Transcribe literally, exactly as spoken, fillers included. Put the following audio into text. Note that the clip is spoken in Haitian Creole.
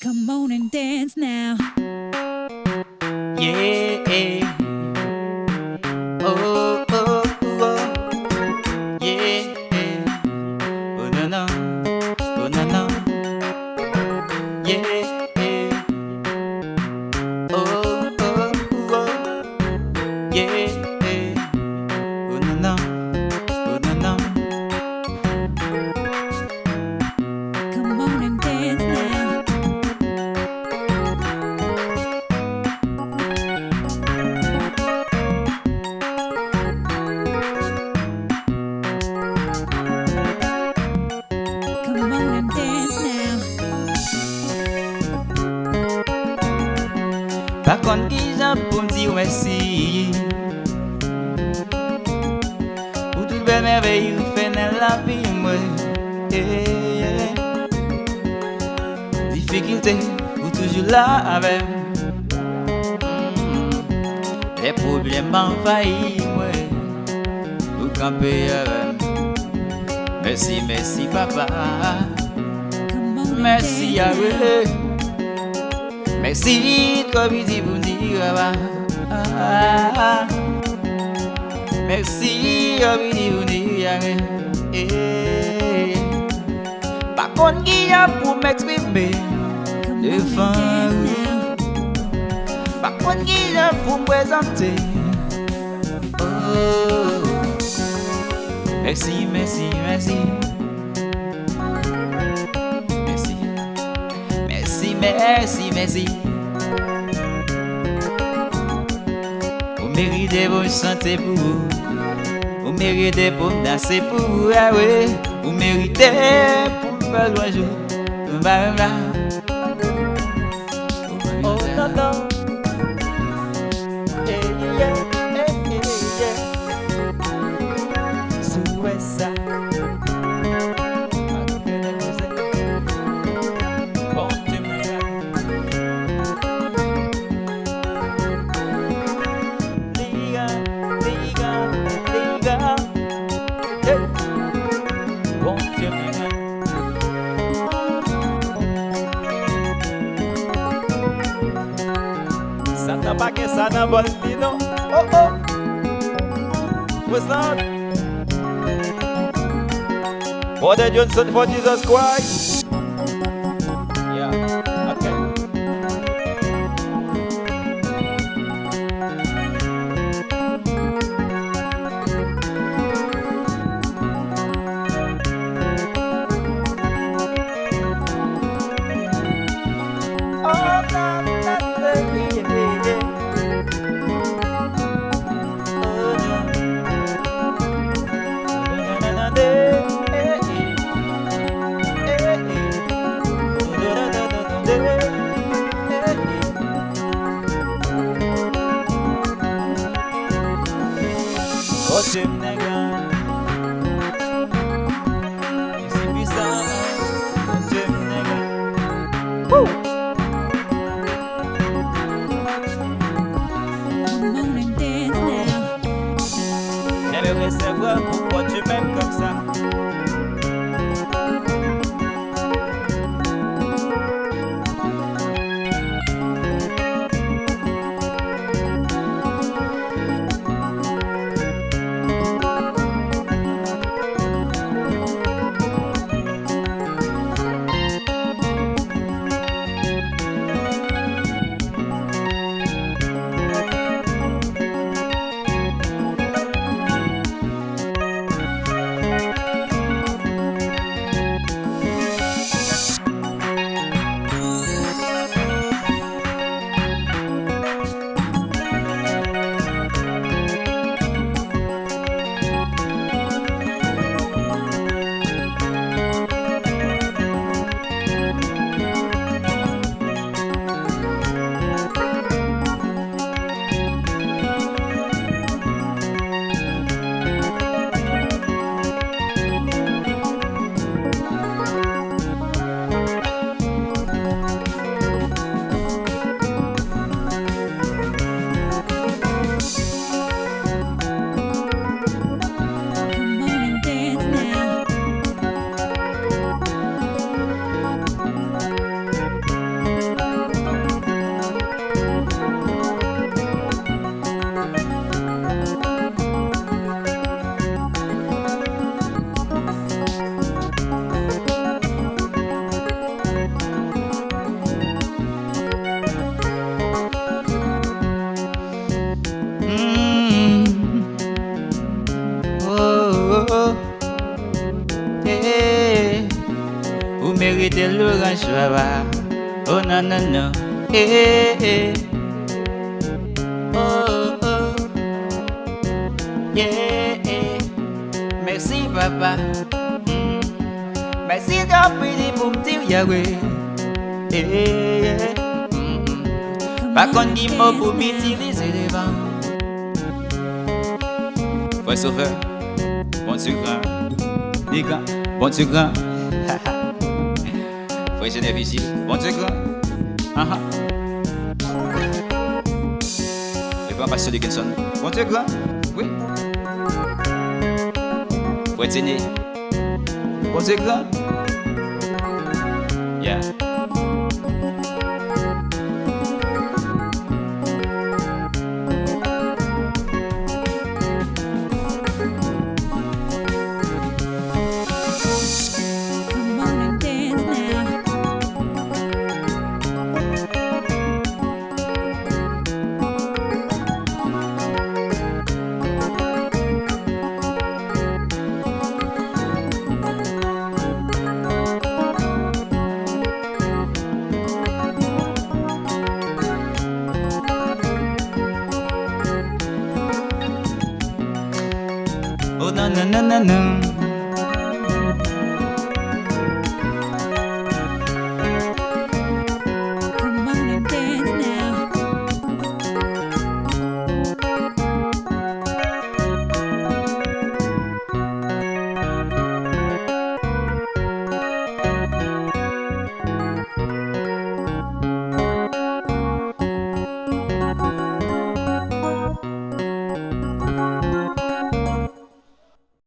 Come on and dance now. Yeah. Oh, oh, oh, oh. Yeah. Oh, no, no. Oh, no, no. Yeah. Oh, oh, oh, oh. Yeah. Oh, no, no. Oh, no, no. Come on and dance now. Come on and dance now. Pa konn kijan pou m di w mèsi. Pou tout bèl mèvèy ou fè nan lavi mwen. Yeah. Difikilte, ou toujou la avè m. Mm. Lè pwoblèm anvayi mwen, ou kanpe avè m. Mèsi, mèsi, papa. Mèsi, Yahweh. Mèsi, kòm li di pou di, papa. Mèsi, kòm li di pou di, Yahweh. Eh. Pa konn kijan pou m eksprime devan ou. Pa konn kijan pou m prezante. Oh. Mèsi, mèsi, mèsi. Mèsi. Mèsi, mèsi, mèsi. Ou merite pou m chante pou ou. Ou merite pou m danse pou ou, ah wi. Ou merite pou m fè lwanj ou. Ou pa menm la. Oh, non, non. Eh, yeah, eh, eh, yeah. Si w wè sa. Bon, Bondye mwen. Satan pa gen sa nan bòl li non. Oh, oh. What's up? Brother Johnson for Jesus Christ. Yeah, okay. Bondye m nèg la. Li si pwisan, Bondye m nèg la. Woo! Come on and dance now. Lè m resevwa pou Bondye menm kòm sa. Merite lwanj, papa. Oh non, non, non. Eh, eh. Oh, oh. Yeah, yeah. Mèsi, papa. Mm. Mèsi tanpri pou m di w, Yahweh. Eh, eh. Mm, mm. Pa konn ki mo pou m itilize devan. Frè Sovè, Bondye gran, li gran, Bondye gran. Frè Jenè Vijil, Bondye gran. Aha. Reveran Pastè Dickinson, Bondye gran. Wi. Frè Dini, Bondye gran. Yeah. Come on and dance now. Oh non, non, non, non, non.